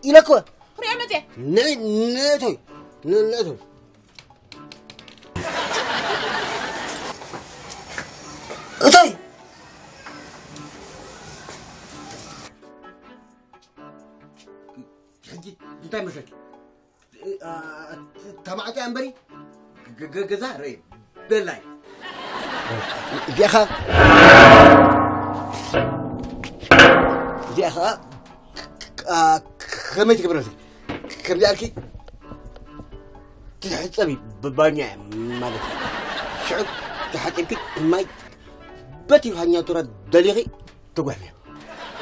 ኢለክወ። ክሪኦ መፅየ። ንዒ፣ ንእቶይ፣ ንእቶይ። እቶይ! ሕጂ እንታይ መስለኪ? እ፣ አ፣ ተማዕጦ እያ እምበሪ፣ ገ-፣ ገ-፣ ገዛ ርእ፣ በላይ። እዚኣ ኸ-፣ እዚኣ ኸ-፣ አ፣ ከመይ ትገብረልኪ? ከምዚ ኣልኪ ትሕጸቢ ብ-፣ ባኛ ማለት እዩ። ሽዑ ተሓጺብኪ ማይ በቲ ሃኛቱራ ደሊኺ ትጉሕፍዮ።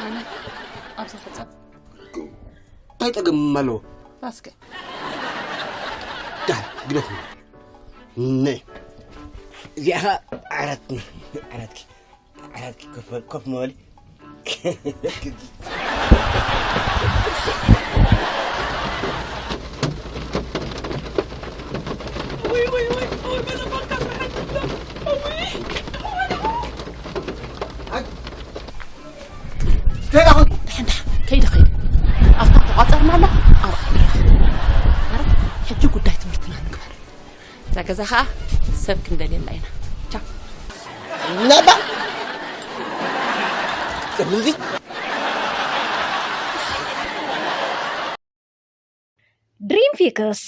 ኣነ ኣብዚ ሕጸብ። እንታይ ጸገም ኣለዎ? ፋስከ። ዳይ፣ ግደፍ። ነይ። እዚኣ ኸኣ ዓራት፣ ዓራትኪ፣ ዓራትኪ ኮፍ በል፣ ኮፍ መበሊ። ውይ፣ ውይ፣ ውይ፣ ውይ፣ መዘፈርካ ስራሕን ትብሎ። ውይ፣ ውይ፣ ውይ። ከይዳ ኹን። ደሓን፣ ደሓን፣ ከይደ፣ ከይደ። ኣብታ ተቋጸርና ኣላ፣ ኣብኣ ንራኸብ። ኣረ፣ ሕጂ ጉዳይ ትምህርትና ንግበር። እዛ ገዛ ኸኣ ሰብ ክንደልየላ ኢና። ቻው። ናባ። ጽምዚ። ድሪም ፊክስ።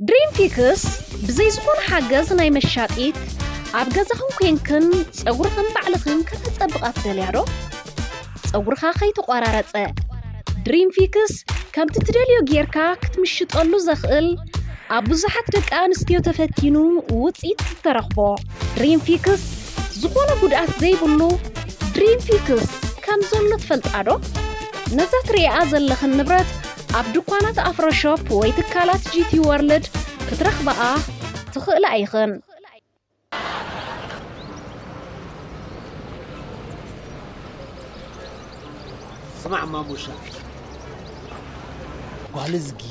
ድሪም ፊክስ ብዘይ ዝኾነ ሓገዝ ናይ መሻጢት፣ ኣብ ገዛኽን ኮንክን ጸጉርኽን ባዕልኽን ከተጸብቓ ትደልያ ዶ? ጸጉርኻ ከይተቖራረጸ። ድሪም ፊክስ ከምቲ ትደልዮ ጌርካ ክትምሽጠሉ ዘኽእል፣ ኣብ ብዙሓት ደቂ ኣንስትዮ ተፈቲኑ ውጽኢት ዝተረኽቦ። ድሪም ፊክስ ዝኾነ ጉድኣት ዘይብሉ ድሪም ፊክስ ከም ዘሎ ትፈልጣ ዶ? ነዛ ትርእይኣ ዘለኽን ንብረት ኣብ ድኳናት ኣፍሮ ሾፕ ወይ ትካላት ጂ ቲ ወርልድ ክትረኽብኣ ትኽእላ ኢኽን። ስማዕ ማሙሻ፣ ጓል እዝጊ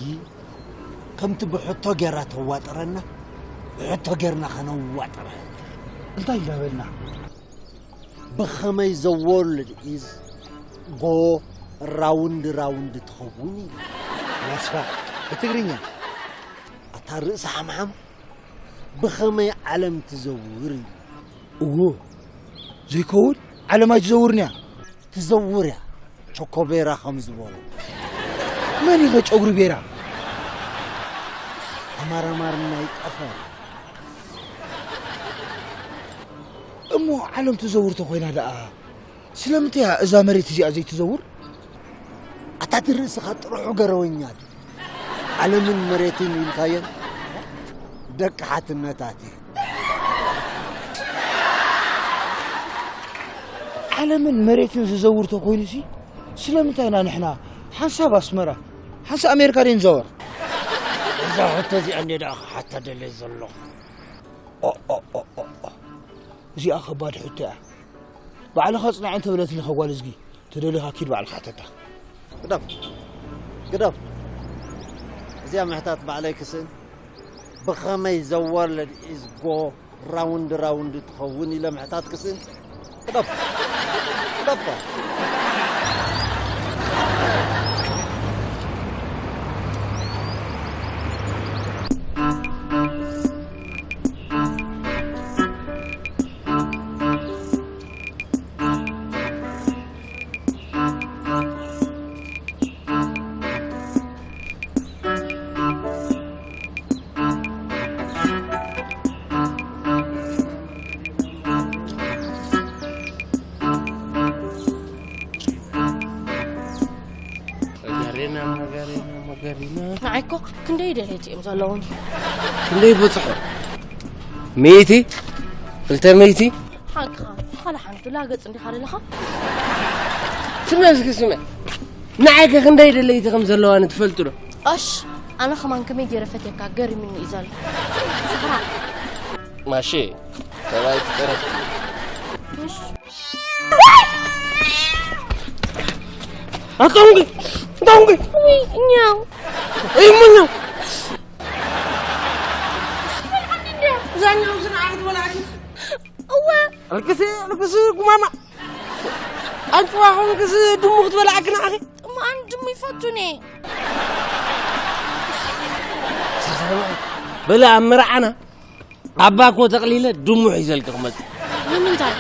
ከምቲ ብሕቶ ጌራ ተዋጥረና፣ ብሕቶ ጌርና ከነዋጥረ። እንታይ እንዳበልና? ብኸመይ the world is go round round ትኸውን እዩ። ያስፋ፣ ብትግርኛ፣ ኣታ ርእሲ ሓምሓም፣ ብኸመይ ዓለም ትዘውር እዩ። እዎ፣ ዘይከውን ዓለም ኣይትዘውርን እያ። ትዘውር እያ፣ ቸኮቤራ ከም ዝበሎ። መን ኢኸ ጨጉሪ ቤራ? ተመራማሪ ናይ ጠፈር። እሞ ዓለም ትዘውር ተኾይና ደኣ፣ ስለምንታይ እያ እዛ መሬት እዚኣ ዘይትዘውር? ኣታ እቲ ርእስኻ ጥርሑ ገረወኛ ድዩ? ዓለምን መሬትን ኢልካየን ደቂ ሓትነታት እየን። ዓለምን መሬትን ዝዘውር ተኾይኑሲ፣ ስለምንታይ ኢና ንሕና ሓንሳብ ኣስመራ፣ ሓንሳብ ኣሜሪካ ደይ ንዘወር? እዛ ሕቶ እዚኣ እንዴ ደኣ ክሓታ ደልየ ዘለኹ። ኦ፣ ኦ፣ ኦ፣ ኦ፣ ኦ። እዚኣ ከባድ ሕቶ እያ። ባዕልኻ ጽናዕ እንተበለትኒ ኸጓል እዝጊ፣ ተደሊኻ ኪድ ባዕልኻ ሕተታ። ግደፍ፣ ግደፍ። እዚኣ ምሕታት ባዕለይ ክስእን፣ ብኸመይ the world is go round round ትኸውን ኢለ ምሕታት ክስእን። ግደፍ፣ ግደፍ። መገሪና፣ መገሪና፣ መገሪና። ንዓይ እኮ ክንደይ ደለይቲ እዮም ዘለዉኒ። ክንደይ በጽሑ? ሚእቲ? ክልተ ሚእቲ? ሓቅኻ፣ ኻልእ ሓንቲ ላገጽ እንዲኻ ዘለኻ? ስምዕ እስኪ ስምዕ። ንዓይ ከ ክንደይ ደለይቲ ከም ዘለዋኒ ትፈልጡ ዶ? ኣሽ፣ ኣነ ከማን ከመይ ገይረ ፈትየካ ገሪሙኒ እዩ ዘሎ። ስኽራ። ማሼ፣ ሰብኣይ ትጠረፍ። እሽ። ኣታውንቂ፣ ኣታውንቂ። ውይ፣ እኛው። እይ፣ ምኛው። ዛኛው ዝና ኣይትበላዕኒ። እወ። ኣልቅሲ፣ ኣልቅሲ፣ ጉማማ። ኣንጭዋ ኾንክስ ድሙ ክትበላዕኪ ንዓኺ። እሞ ኣነ ድሙ ይፈቱኒ። በለ ኣብ መርዓና ኣባ እኮ ተቕሊለ ድሙ ሒዘልኪ ክመጽእ። ንምንታይ?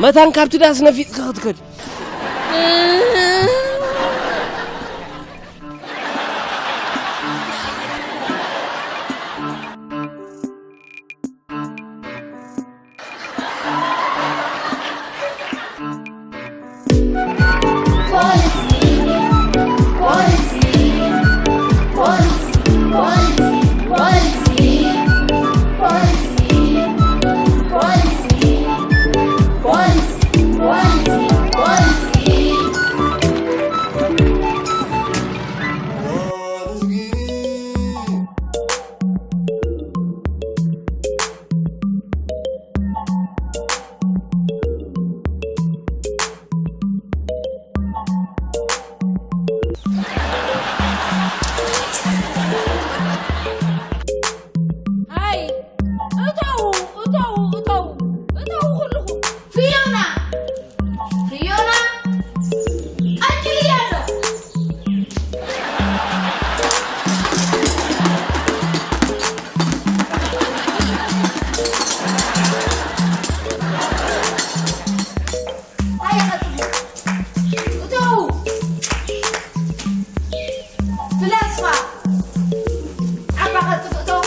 መታን ካብቲ ዳስ ነፊጽኪ ክትከዲ። ሃይ፣ እተዉ፣ እተዉ፣ እተዉ፣ እተዉ ኩልኹም። ፊዮና፣ ፊዮና፣ ቀጅልያ ኣሎ። ሃይ፣ ቀጽሉ። እተዉ። ፍላስፋ። ዓባ ቀጽሉ፣ እተዉ።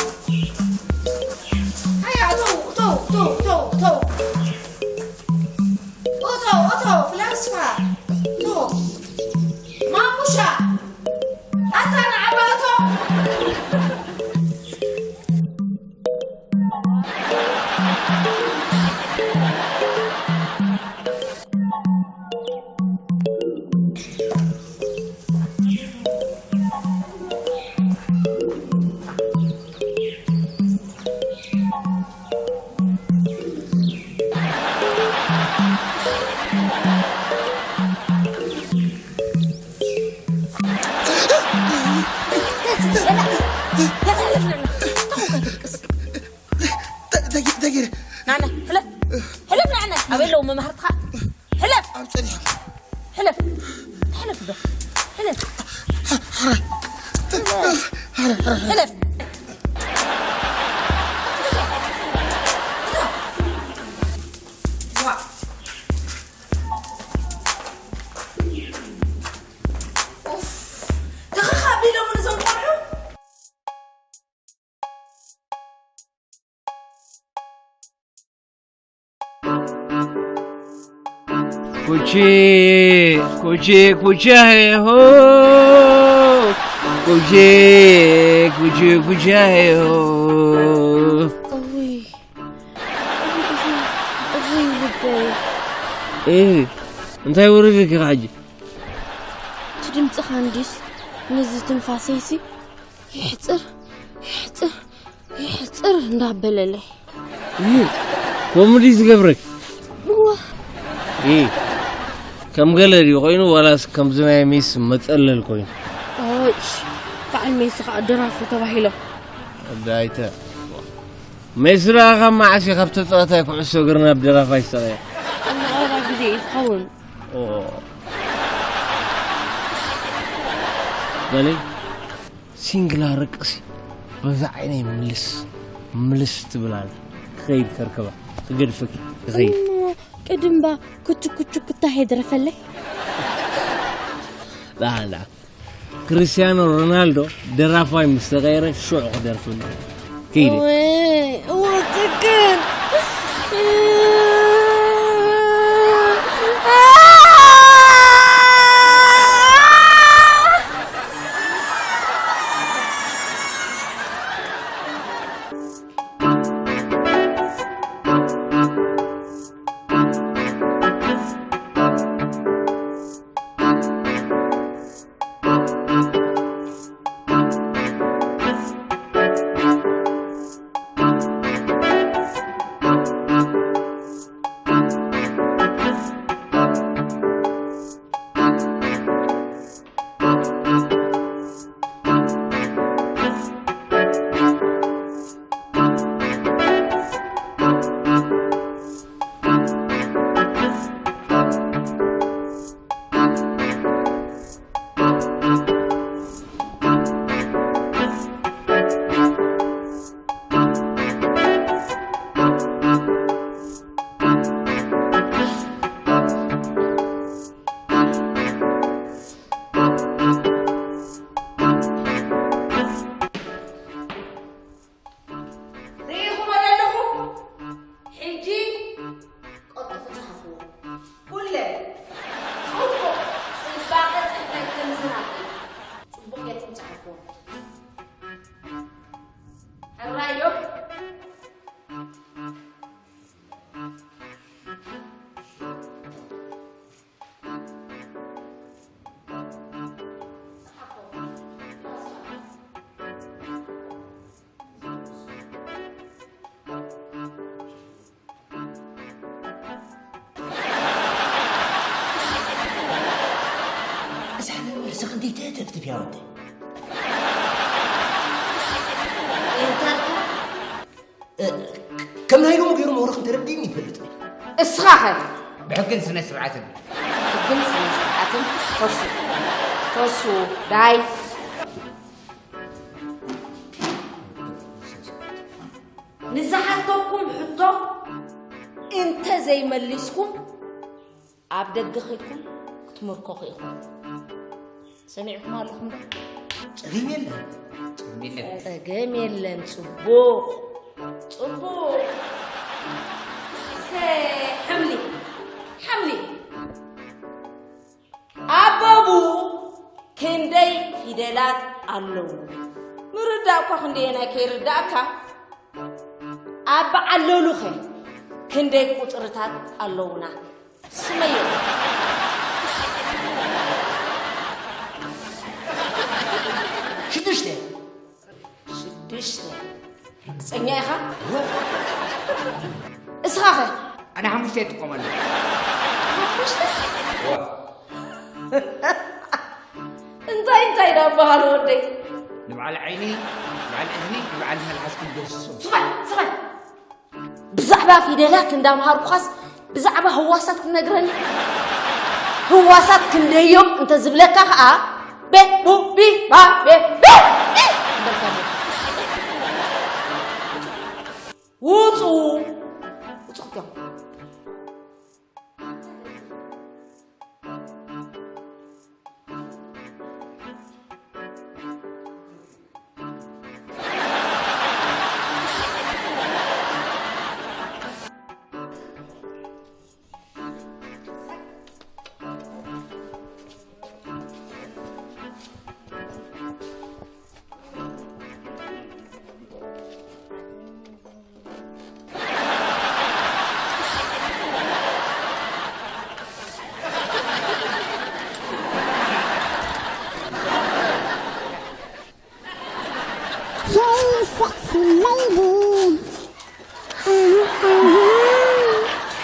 ሃያ፣ እተዉ፣ እተዉ፣ እተዉ፣ እተዉ፣ እተዉ። እተዉ፣ እተዉ፣ ፍላስፋ። እተዉ። ማሙሻ። ኣታ ንዓባ እተዉ። ተጊረ። ናና፣ ሕለፍ። ሕለፍ ናዕና። ኣበይ ኣለዉ መማህርትኻ? ሕለፍ። ኣብ ጸኒሖም። ሕለፍ። ሕለፍ ዶ። ሕለፍ። ሕለፍ። ኡፍ። ተኸኻ ኣቢሎምን እዞም ቆልዑ። ኩቺ፣ ኩቺ፣ ኩቺ፣ ሄሆ። ኩቺ፣ ኩቺ፣ ኩቺ፣ ሄሆ። እውይ፣ እውይ፣ እውይ ልበይ። እ፣ እንታይ ወረደኪ ሕጂ? እቲ ድምፅኻ እንዲስ ነዚ ትንፋሰይሲ ይሕፅር፣ ይሕፅር፣ ይሕፅር እንዳበለለይ። እ፣ ከምኡ ድዩ ዝገብረኪ? እወ። እ፣ ከም ገለ ድዩ ኮይኑ ዋላስ ከምዚ ናይ ሜስ መፀለል ኮይኑ? ኦይ፣ በዓል ሜስ ከዓ ደራፉ ተባሂሎም። ኣዳይተ። ሜስ ደኣ ካብ መዓስ እዩ ካብ ተፃዋታይ ኩዕሶ እግሪ ናብ ደራፋይ ዝተቐየረ? ኣብ ቀረባ ግዜ እዩ ዝኸውን። ኦ። በለይ፣ ሲንግላ ርቅሲ በዛ ዓይነይ ምልስ፣ ምልስ ትብል ኣላ። ክኸይድ ከርከባ፣ ክገድፈኪ፣ ክኸይድ። እሞ ቅድምባ ኩቹ ኩቹ ክታሄ ድረፈለይ። ላላ፣ ክርስቲያኖ ሮናልዶ ደራፋይ ምስ ተቐየረ ሽዑ ክደርፍ ኣሎ። ከይደ። እወ፣ እወ፣ ትክክል። እፍትፍያ ወደይ። እንታይ? እ፣ ከም ናይ ሎሚ ገይሩ መውረኽ እንተረዲእኒ ይፈልጥ። እስኻ ኸ? ብሕግን ስነ ስርዓትን። ሕግን ስነ ስርዓትን። ተሱ፣ ተሱ፣ ዳይ። ንዝሓተኩም ሕቶ እንተ ዘይመሊስኩም፣ ኣብ ደገ ኸይድኩም ክትምርኮኹ ኢኹም። ሰሚዕኩም ኣለኹም ዶ? ጸገም የለን። ጸገም የለን። ጸገም የለን። ጽቡቕ። ጽቡቕ። እስከ ሓምሊ፣ ሓምሊ። ኣበቡ ክንደይ ፊደላት ኣለዉ? ምርዳእ እኳ ክንደየናይ ከይርዳእካ፣ ኣብ በዓል ለሉኸ ክንደይ ቁጽርታት ኣለዉና? ስመዮ። ሽዱሽተ። ሽዱሽተ። ርግጸኛ ኢኻ? እስኻ ኸ? ኣነ ሓሙሽተ ይጥቀመሉ። ሓሙሽተ? እዋ። እንታይ እንታይ ዳ በሃሉ ወደይ? ንበዓል ዓይኒ፣ ንበዓል እዝኒ፣ ንበዓል መልሓስ ክንደስሶም። ስማዕ፣ ስማዕ። ብዛዕባ ፊደላት እንዳምሃርኩኻስ ብዛዕባ ህዋሳት ክትነግረኒ? ህዋሳት ክንደዮም እንተ ዝብለካ ኸኣ ቤ ቡ ቢ ባ ቤ ቤ ቢ እንዳልካ ውጹ። ውጹ ክትዮም። Hey, sexy lady. Uh-huh, uh-huh.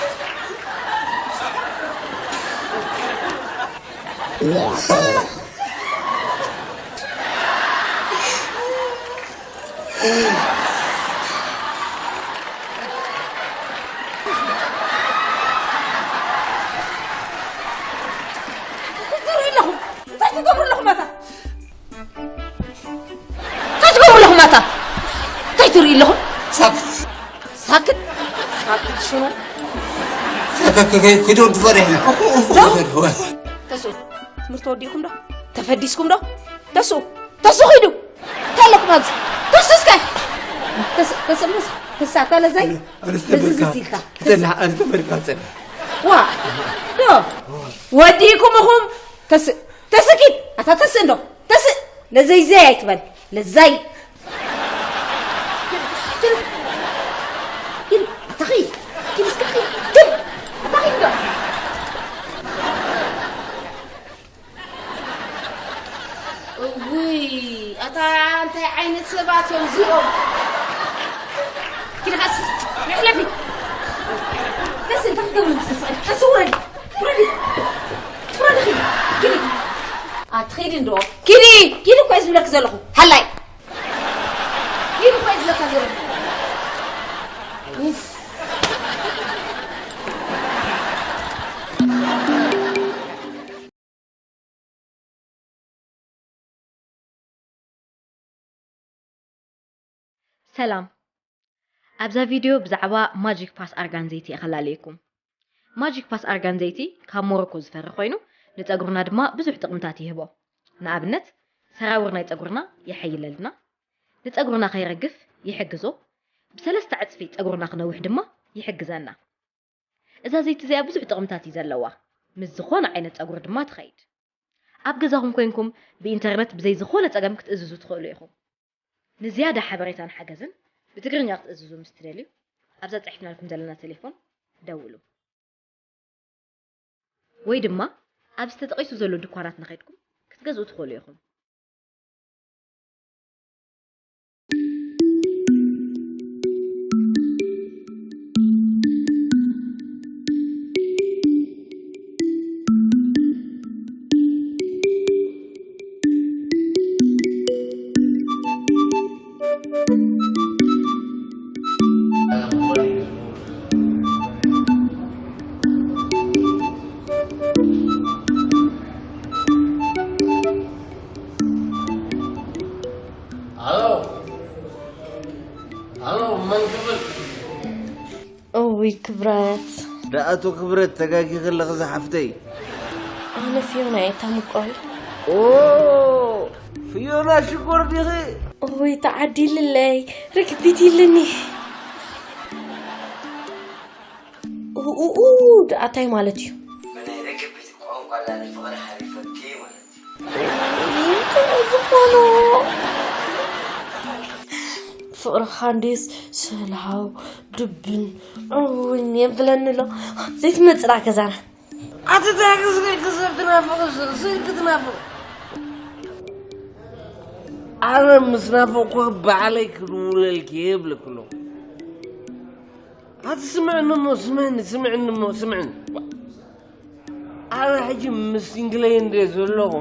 እንታይ ትገብሩ ኣለኹም? እንታይ ትገብሩ ኣለኹም ኣታ? እንታይ ትገብሩ ኣለኹም ኣታ? እንታይ ትርእዩ ኣለኹም? ሳክት። ሳክት? ሳክት ሽኑ? ሳክት ከ-፣ ከ-፣ ከይዶም ትፈሪሕ። ዶ? ተስኡ፣ ትምህርቲ ወዲእኩም ዶ? ተፈዲስኩም ዶ? ተስኡ፣ ተስኡ ኺዱ። እንታይ ኣለኩም ኣብዚ? ተስኡ እስከ። ተስ-፣ ተስ-፣ ምስ-፣ ተሳ-፣ ተለዛይ። ኣነ፣ ኣነ በዚ ዝተበልካ፣ ዝስ ኢልካ። ተስ-፣ ተና-፣ ኣነ ዝተበልካ፣ ተና። ዋ። ዶ። ወዲእኩም ኢኹም። ተስ-፣ ተስእ ኪድ። ኣታ ተስእ እንዶ። ተስእ። ለዘይ ዘይ ኣይትበል። ለዛይ። ኪድ። ኪድ። ኣታ ኺድ። ኪድ እስከ ኺድ። ኪድ። ኣታ ኺድ እንዶ። እውይ፣ ኣታ እንታይ ዓይነት ሰባት እዮም እዚኦም? ኪዲ ኻስ፣ መሕለፊ። ቀስ እንታይ ክትገብሪ ምስ ተስዕሪ? ቀስ ውረዲ፣ ውረዲ፣ ውረዲ ኪዲ፣ ኪዲ። ኣትኺዲ እንዶ። ኪዲ፣ ኪዲ እኮ እየ ዝብለኪ ዘለኹ። ሃላይ። ኪዲ እኮ እየ ዝብለካ ዘለኹ። ኡፍ። ሰላም። ኣብዛ ቪድዮ ብዛዕባ ማጂክ ፓስ ኣርጋን ዘይቲ እየ ከላለየኩም። ማጂክ ፓስ ኣርጋን ዘይቲ ካብ ሞሮኮ ዝፈሪ ኮይኑ፣ ንጸጉርና ድማ ብዙሕ ጥቕምታት ይህቦ። ንኣብነት፣ ሰራውር ናይ ጸጉርና የሐይለልና፣ ንጸጉርና ከይረግፍ ይሕግዞ፣ ብሰለስተ ዕጽፊ ጸጉርና ክነውሕ ድማ ይሕግዘና። እዛ ዘይቲ እዚኣ ብዙሕ ጥቕምታት እዩ ዘለዋ። ምስ ዝኾነ ዓይነት ጸጉሪ ድማ ትኸይድ። ኣብ ገዛኹም ኮይንኩም ብኢንተርነት ብዘይ ዝኾነ ጸገም ክትእዝዙ ትኽእሉ ኢኹም። ንዝያዳ ሓበሬታን ሓገዝን ብትግርኛ ክትእዝዙ ምስ ትደልዩ፣ ኣብዛ ጸሒፍናልኩም ዘለና ቴሌፎን ደውሉ። ወይ ድማ ኣብዚ ተጠቒሱ ዘሎ ድኳናት እናኸድኩም ክትገዝኡ ትኽእሉ ኢኹም። ክብረት። ደኣቶ ክብረት፣ ተጋጊኺ ኣለኺ ዝሓፍተይ። ኣነ ፊዮና እየ እታ ምቁረይ። ኦ፣ ፊዮና ሽኮር ዲኺ? ኦይ፣ ተዓዲልለይ፣ ርግቢት ኢልኒ። ኡኡኡ፣ ደኣ እንታይ ማለት እዩ? ብናይ ርግቢት ቋንቋ ዳኒ ፍቕሪ ሓሊፈኪ ማለት እዩ። እንታይ ዝኾኖ? ፍቕርኻ እንዴስ ሰላው ድብን ዕውን የብለኒ ኣሎ። ዘይትመጽእ ደኣ ገዛና። ኣቲ ታክስ ክሰብ ትናፍቕ፣ ስልኪ ትናፍቕ። ኣነ ምስ ናፈቕኩ ባዕለይ ክድውለልኪ እየ ይብለኪ ኣለኹ። ኣቲ ስምዕኒ እሞ፣ ስምዕኒ፣ ስምዕኒ እሞ፣ ስምዕኒ። ኣነ ሕጂ ምስ ሲንግለይ እንደ ዘለኹ፣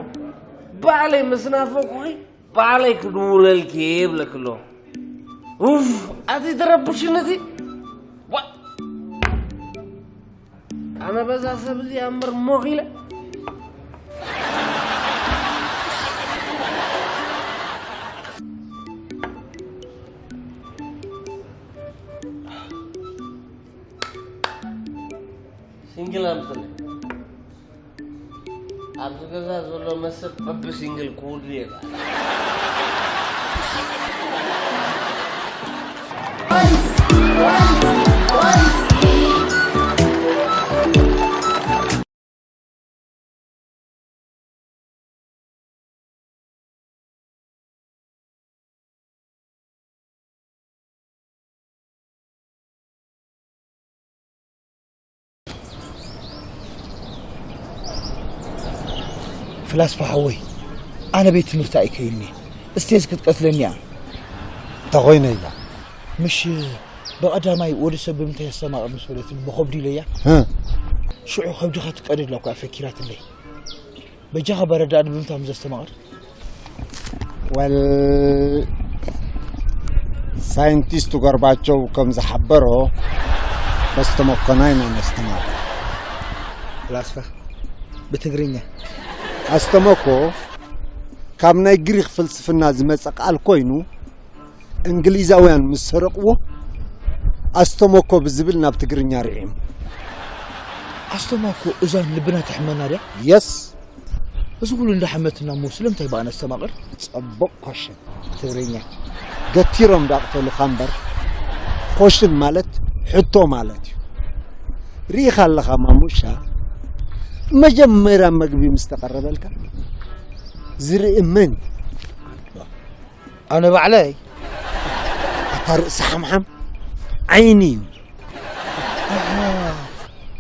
ባዕለይ ምስ ናፈቕኩኺ፣ ባዕለይ ክድውለልኪ እየ ይብለኪ ኣለኹ። ኡፍ፣ ኣቲ ትረብሽኒ እቲ። ዋ! ኣነ በዛ ሰብ እዚኣ እምበር ሞኽ ኢለ። ሲንግል ኣምፅለይ። ኣብዚ ገዛ ዘሎ መስብ በቢ ሲንግል ክውዱ የላ። ፍላስፋ ሓወይ፣ ኣነ ቤት ትምህርቲ ኣይከይድን እየ። ስቴዝ ክትቀትለኒ እያ። እንተኾይነ ኢላ። ምሽ ብቐዳማይ ወዲ ሰብ ብምንታይ የስተማቕር ምስ በለትኒ ብኸብዱ ኢለያ። ህ። ሽዑ ከብድኻ ትቀደድ ኢላ እኳ ፈኪራትለይ። በጃኻ በረዳ ድብል እንታ ምስ ዘስተማቕር። ወል ሳይንቲስቱ ገርባቸው ከም ዝሓበሮ በስተመኮና ኢና ነስተማቕር። ፍላስፋ ብትግርኛ። ኣስተመኮ ካብ ናይ ግሪኽ ፍልስፍና ዝመጸ ቃል ኮይኑ፣ እንግሊዛውያን ምስ ሰረቕዎ፣ ኣስተመኮ ብዝብል ናብ ትግርኛ ርዒሙ። ኣስተማኮ እዛን ልብና ተሕመና ድያ? የስ። እዚ ኩሉ እንዳሓመትና እሞ ስለምንታይ ብኣ ነስተማቕር? ጸቡቕ ኮሽን። ትግርኛ። ገቲሮም ዳቕተሉኻ እምበር፣ ኮሽን ማለት ሕቶ ማለት እዩ። ርኢኻ ኣለኻ ማሙሻ፣ መጀመርያ መግቢ ምስ ተቐረበልካ፣ ዝርኢ መን እዩ? ኣነ ባዕለይ። ኣታ ርእሲ ሓምሓም ዓይኒ እዩ። ኣሃ፣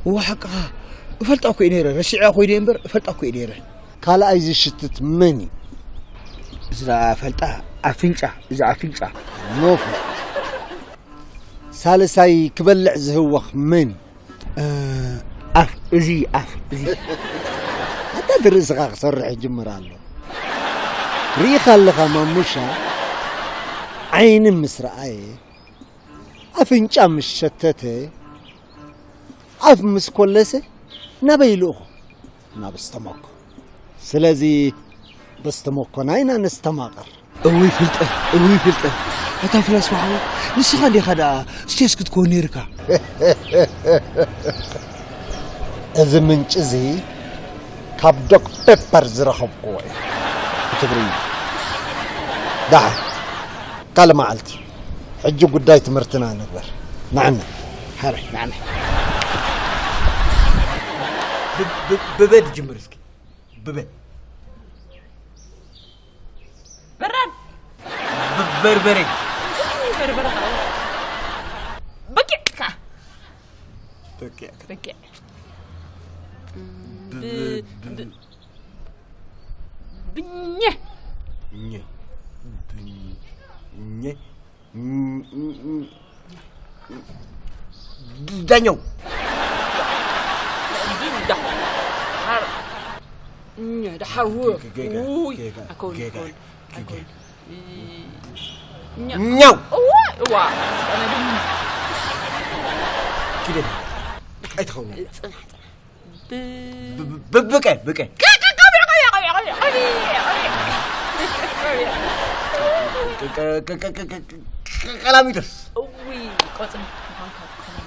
እወ ሓቅኻ። እፈልጣ እኮ እየ ነይረ። ረሲዐ ኮይነ እምበር እፈልጣ እኮ እየ ነይረ። ካልኣይ ዝሽትት መን እዩ? እዚ ደኣ ፈልጣ ኣፍንጫ፣ እዚ ኣፍንጫ። ኖፎ። ሳልሳይ ክበልዕ ዝህወኽ መን እዩ? እ፣ ኣፍ፣ እዚ ኣፍ፣ እዚ። ኣታ እቲ ርእስኻ ክሰርሕ ይጅምር ኣሎ። ርኢኻ ኣለኻ ማሙሻ፣ ዓይኒ ምስ ረኣየ፣ ኣፍንጫ ምስ ሸተተ፣ ኣፍ ምስ ኮለሰ፣ ናበይ ይልእኾ? ናብ እስተመኮ። ስለዚ በስተመኮና ኢና ነስተማቕር። እውይ ፍልጠት፣ እውይ ፍልጠት። ኣታ ፍላስፋ ሓወይ፣ ንስኻ እንዲኻ ደኣ ስቴስ ክትከውን ነይርካ። እዚ ምንጪ እዚ ካብ ዶክ ፔፐር ዝረኸብክዎ እዩ። ብትግርኛ። ደሓን፣ ካልእ መዓልቲ። ሕጂ ጉዳይ ትምህርትና ንግበር። ንዓና። ሓራይ፣ ንዓና። ብ-፣ ብ-፣ ብበ ትጅምር እስኪ። ብበ። በራድ። ብ-፣ በርበረ። በርበረ ከዓ። በቂዕ ከዓ። በቂዕ። በቂዕ። ብ-፣ ብ-፣ ብ-፣ ብኘ። ኘ። ብኘ። ዳኛው። ዳ-፣ ዳ-፣ ሓር-፣ ኘ፣ ደሓር ው-፣ ጌጋ፣ ውይ፣ ጌጋ፣ ኣይኮን፣ ጌጋ፣ ኣይኮን፣ ጌጋ። ኣይኮን። ኛ-፣ ኛው። እዋ፣ እዋ። ኣነ ግን ኪደ። ኣይትኸውን። ጽናሕ፣ ጽናሕ። ብ-፣ ብ-፣ ብ-፣ ብቀ፣ ብቀ። ቀ-፣ ቀ-፣ ቀ-፣ ቀ-፣ ቀ-፣ ቀ-፣ ቀ-፣ ቀ-፣ ቀ-፣ ቀ-፣ ቀ-፣ ቀ-፣ ቀ-፣ ቀ-፣ ቀ-፣ ቀ-፣ ቀላሚጦስ። እዊ ቆጽሊ ምዃንካ ከመይ